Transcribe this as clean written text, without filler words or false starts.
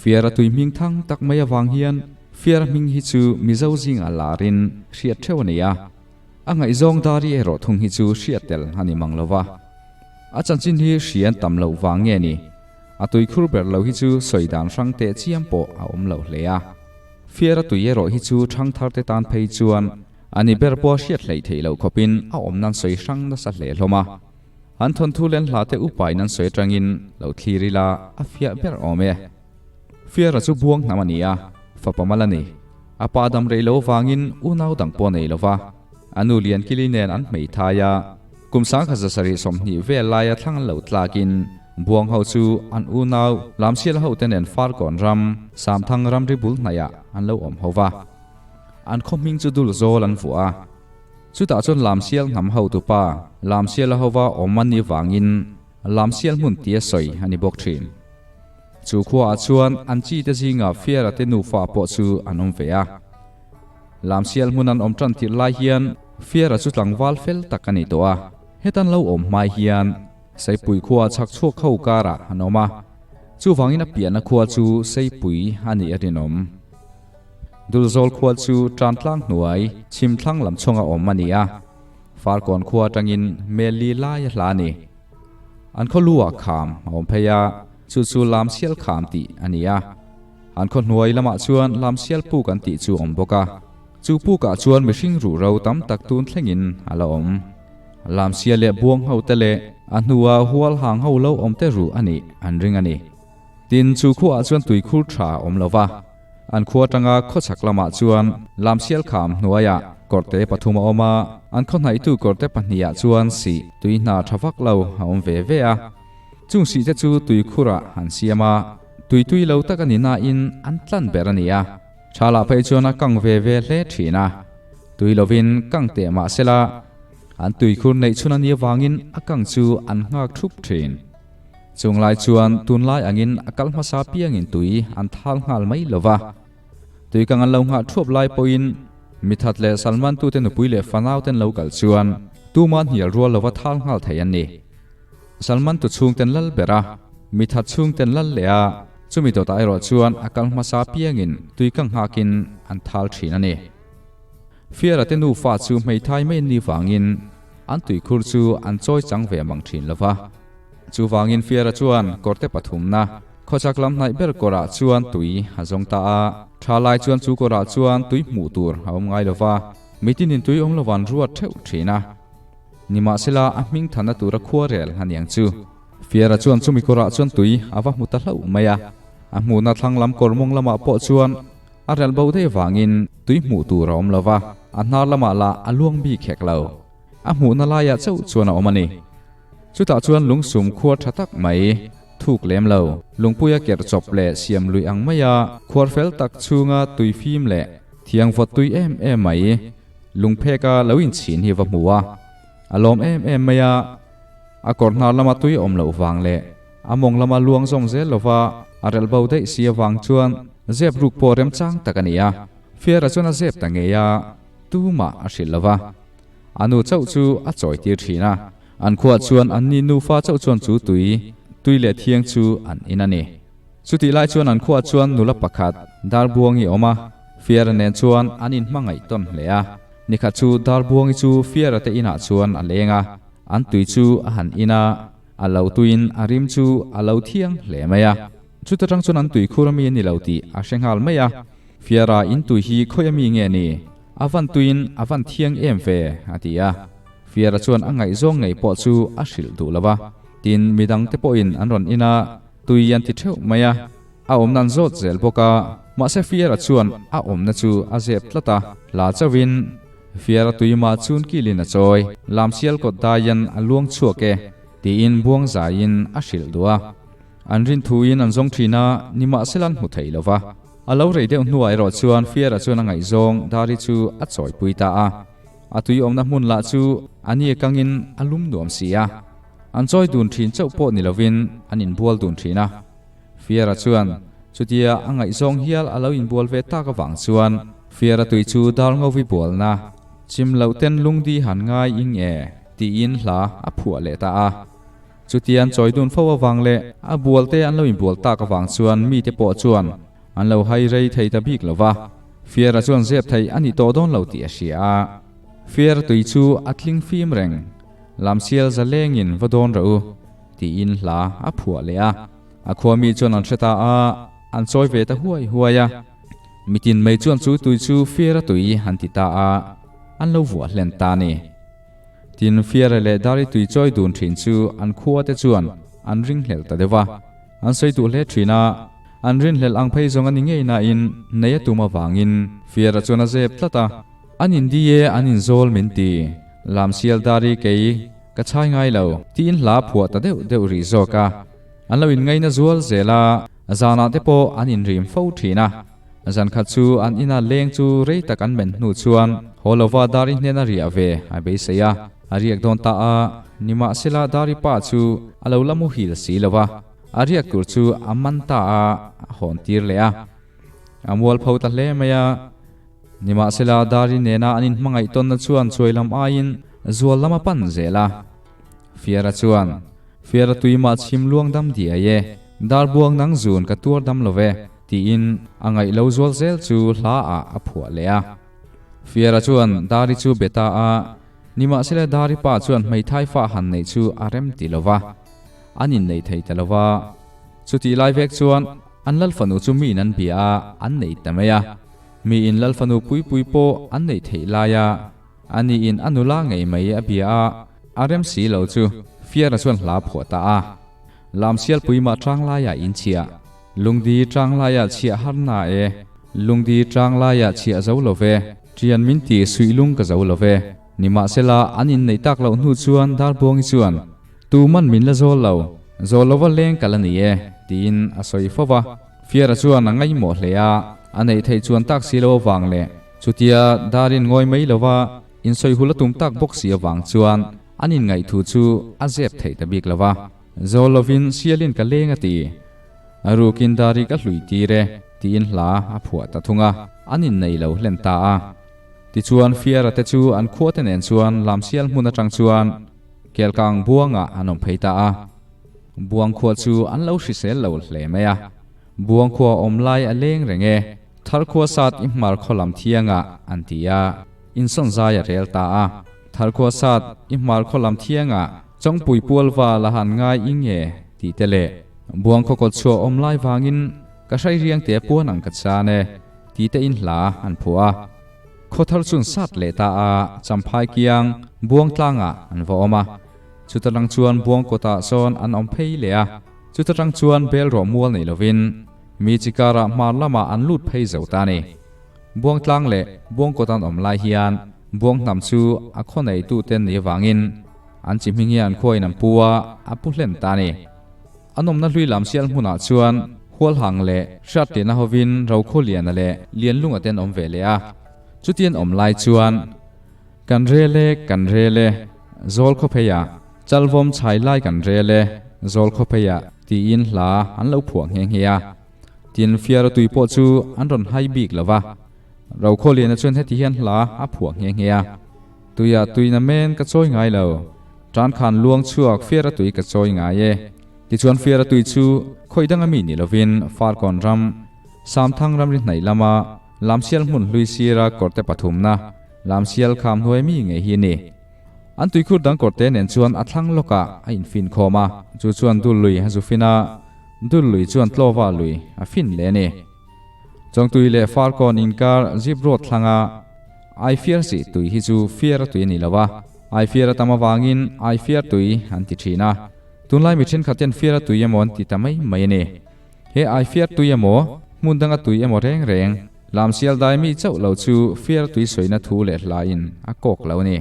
Fiara tui hming thang tak mai avang hian Fiara hming hi chu Mizo zingah larin hriat theuh a ni a. A ngaihzawng dari erawh thung hi chu hriat tel a ni mang lo va. A chanchin hi hrian tam loh vang nge ni? A tuikhur ber lo hi chu sawi dan hrang teh chiam pawh a awm lo hle a. Fiara tui erawh hi chu thangthar te tan phei chuan a ni ber pawh hriat hleih theih loh khawpin a awm nan sawi hrang nasa hle hlawm a. An thawnthu len hla te upain an sawi atangin lo thlir ila a fiah ber awm e. Fiara chu buang hnam a ni a, fapa mal a ni. A pa dam rei lo vangin unau dang pawh nei lova, a nu Liankili nen an hmeithai a. Kum 1720 vel laia thlang an lo tlakin buang ho chu an unau Lamsiala hote nen Farkawn ram, Samthang ramri bul hnaihah an lo awm ho va. An khaw hming chu dul zawl an vuah a. Chutah chuan Lamsial hnam hotupa Lamsiala hova awm an nih vangin Lamsial hmun tia sawi a ni bawk thin. Chu khuaah chuan an chi te zinga Fiara te nufa pawh chu an awm ve a. Lamsial hmun an awm tan tirh lai hian Fiara chu tlangval fel tak a ni tawh a. Hetan lo awm hmai hian Seipui khua chhak chhuak ho karah an awm a. Chuvangin a piahna khua chu Seipui a nih a rinawm. Dulzawl khua chu Tantlang hnuai chhimthlang lam chhunga awm a ni a. Farkawn khua atangin Meli lai a hla a ni. An khaw lu ah kham a awm phei a, chu chu Lamsial kham tih a ni a. An khaw hnuai lamah chuan Lamsial puk an tih chu a awm bawk a. Chu pukah chuan mihring ruh ro tam tak tun thlengin a la awm. Lamsial leh buang ho te leh a hnua hual hang ho lo awm te ruh a nih an ring a ni. Tin, chu khuaah chuan tuikhur tha a awm lo va. An khua atanga khawchhak lamah chuan Lamsial kham hnuaiah kawrte pathum a awm a, an khaw hnaihtu kawrte pahnihah chuan sih tui hna tha vak lo a awm ve ve a. Chung sih te chu tuikhurah an siam a, tui tui lo tak a ni nain an tlan ber a ni a. Thalah phei chuan a kang ve ve hle thin a, tui lovin kang teh mah sela an tuikhur neih chhun a nih avangin a kang chu an nghak thup thin. Chung lai chuan tunlai angin a kal hmasa piangin tui an thal nghal mai lo va. Tui kang an lo nghah thuap lai pawhin mithat leh Salman tute nupui leh fanau ten lo kal chuan tuma hnial rual lova thal nghal thei an ni. Salman tu chhungten lal ber a, mithat chhungten lal leh a, chumi dawtah erawh chuan a kal hmasa piangin tui kang nghakin an thal thin a ni. Fiara te nufa chu hmeithai mai an nih vangin an tuikhur chu an chawi chang ve mang thin lo va. Chuvangin Fiara chuan kawrte pathumna, khawchhak lam hnaih ber kawrah chuan tui a zawng ta a. Tha lai chuan chu kawrah chuan tui hmuh tur a awm ngai lo va, mitinin tui awm lovan ruat theuh thin a. Nimahsela a hming thanna tura khuarel a niang chu. Fiara chuan chumi kawrah chuan tui a va hmu ta hlauh mai a. A hmuhna thlang lam kawr mawng lamah pawh chuan a rel bo daih vangin tui hmuh tur a awm lo va, a hnar lamah lah a luang bik hek lo. A hmuhna laiah chauh chuan a awm a ni. Chutah chuan lungsum khuar tha tak mai, thuk lem lo, lungpuia kerh chawp leh siam luih ang maia khuar fel tak chhunga tui fim leh thiang vawt tui em em mai lungpheka lo inchhin hi va hmu a, a lawm em em mai a. A kawr hnar lama tui awm loh vang leh a mawng lama luang zawm zel lova a relh bo daih si avang chuan zep ruk pawh remchang tak a ni a. Fiara chuan a zep ta ngei a, tumah a hrilh lova. A nu chauh chu a chawi tir thin a, an khuah chuan an ni nufa chauh chuan chu tui, tui leh thiang chu an in a ni. Chutih lai chuan an khuah chuan nula pakhat, Darbuangi awm a, Fiara nen chuan an inhmangaih tawn hle a. Nikhat chu Darbuangi chu Fiara te inah chuan a leng a, an tui chu a han in a, a lo tuiin a rim chu a lo thiang hle mai a. Chuta tang chuan an tui khur ami a ni lo tih a hre nghal mai a, Fiara in tui hi khawi ami nge ni? A van tuiin a van thiang em ve, a ti a. Fiara chuan a ngaihzawng ngei pawh chu a hrilh duh lo va. Tin, midang te pawhin an rawn in a, tui an ti theuh mai a. A awmna an zawt zel bawk a, mahse Fiara chuan a awmna chu a zep tlat a, hla chauhin Fiara tui mah chun kilin a chawi, Lamsial kawt daian a luang chhuak e, tiin buang zaiin a hrilh duh a. An rin thuin an zawng thin a, nimahsela an hmu thei lo va. A lo rei deuh hnuah erawh chuan Fiara chuan a ngaihzawng Dari chu a chawipui ta a. A tui awmna hmun lah chu a ni kangin a lum nuam si a. An chawi dun thin chauh pawh ni lovin an inbual dun thin a. Fiara chuan chutia a ngaihzawng hial a lo inbual ve tak avang chuan Fiara tui chu dar ngovi bualna. Chim loh ten lungdi han ngai ing e, tiin hla a phuah leh ta a. Chutian chawi dun fo avang leh a bual te an lo inbual tak avang chuan mite pawh chuan an lo hai rei thei ta bik lo va, Fiara chuan zep theih a ni tawh dawn lo tih a hria a. Fiara tui chu a tling fim reng, Lamsial zalengin va dawn rawh u, tiin hla a phuah leh a. A khua mi chuan an hre ta a, an chawi ve ta huai huai a. Mitin mai chuan chu tui chu Fiara tui an ti ta a, an lo vuah hlen ta a ni. Tin, Fiara leh Dari tui chawi dun thin chu an khua te chuan an ringhlelh ta deuh a. An sawi duh hle thin a, an rinhlelh ang phei zawng a ni ngei nain nei a tum avangin Fiara chuan a zep tlat a. An in di e, an in zawl min ti. Lamsial Dari kei ka chhai ngai lo. Tiin hla phuah ta deuh deuh rih zawk a. An lo inngaina zual zel a, zanah te pawh an inrim fo thin a. Zan khat chu an ina leng chu rei tak an men hnu chuan haw lova Dari hnena riah ve a beisei a, a riak dawn ta a, nimahsela Dari pa chu a lo la muhil si lo va, a riak tur chu a man ta a, a hawn tir leh a. A mualpho ta hle mai a, nimahsela Dari nena an inhmangaih tawnna chuan chuai lam aiin zual lam a pan zel a. Fiara chuan, Fiara tui mah chhim luang dam diai e, Darbuang nang zun ka tuar dam lo ve. Tiin a ngaih lo zual zel chu hla ah a phuah leh a. Fiara chuan Dari chu be ta a, nimahsela Dari pa chuan hmeithai fa han neih chu a rem ti lo va, an innei thei ta lo va. Chutih lai vek chuan an Lalfanu chu miin an bia a, an nei ta mai a. Miin Lalfanu puipui pawh an neih theih lai a, aniin a nula ngei mai a bia a, a rem si lo chu Fiara chuan hla phuah ta a. Lamsialpui mah tang laiah inchhiah. Lungdi tang laiah chhiah har na e. Lungdi tang laiah chhiah zo lo ve. Ṭian min ti suih lung ka zo lo ve. Nimahsela, an inneih tak loh hnu chuan Darbuangi chuan, Tuman min la zawl lo, zawl lova leng kal a ni e, tiin a sawi fo va. Fiara chuan a ngaihmawh hle a, a neih theih chuan tak si lo avang leh chutia Darin ngawi mai lova insawi hul a tum tak bawk si avang chuan an inngaih thu chu a zep theih ta bik lo va. Zawl lovin sialin ka leng a ti. A rukin Dari ka hlui tir e, tiin hla a phuah ta thung a, an innei lo hlen ta a. Tichuan Fiara te chu an khuate nen chuan Lamsial hmun atang chuan Kelkang Buangah an awm phei ta a. Buang khua chu an lo hrisel lo hle mai a. Buang khua awm lai a leng reng e, Thar khua sat i hmar khaw lam thiangah an ti a, insawn zai a rel ta a. Thar khua sat i hmar khaw lam thiangah Chawngpui pual val a han ngai i nge tih te leh Buang khaw kawt chhuah awm lai vangin ka hrai riang te puan ang ka chan e tih te in hla an phuah a. Khaw thar chun sat leh ta a Champhai kiang Buang tlangah an va awm a. Chuta tang chuan Buang kawtah sawn an awm phei leh a. Chuta tang chuan bel rawh mual nei lovin mi chi karah hmar lamah an lut phei zo ta a ni. Buang tlang leh Buang kawt an awm lai hian Buang hnam chu a khaw neitute ni avangin An chi hming hi an khuain an pu a, a pu hlen ta a ni. An awmna hlui lam sial hmunah chuan Hualhang leh Hriatliana hovin Rokhawliana leh Lianlunga te an awm ve leh a. Chuti an awm lai chuan, Kan rel e, kan rel e, Zawl khawpheiah, Chalvawm chhai lai kan rel e, Zawl khawpheiah, tiin hla an lo phuah nghe nghe a. Tin, Fiara tui pawh chu an rawn hai bik lo va. Rokhawliana chuan heti hian hla a phuah nghe nghe a. Tuiah tui na men ka chawi ngai lo. Tan khan luang chhuak fiara tui ka chawi ngai e. Tichuan fiara tui chu khawi danga mi ni lovin Farkawn ram, Samthang ramri hnaih lama Lamsial hmun hlui sira kawrte pathumna Lamsial kham hnuai mi ngei hi a ni. An tuikhur dang kawrte nen chuan a thlang lawkah a infin khawm a, chu chuan dul lui a zu fin a, dul lui chuan tlawva lui a fin leh a ni. Chawngtui leh Farkawn inkar zip road thlanga Aifiar sih tui hi chu fiar a tui a ni lo a, Aifiar a tam avangin Aifiar tui an ti thin a. Tunlai mi thenkhat hian fiar a tui emaw an ti ta mai mai a ni. He Aifiar tui emaw, hmun danga tui emaw reng reng, Lamsial dai mi chauh lo chu fiar tui sawina thu leh hlain a kawk lo a ni.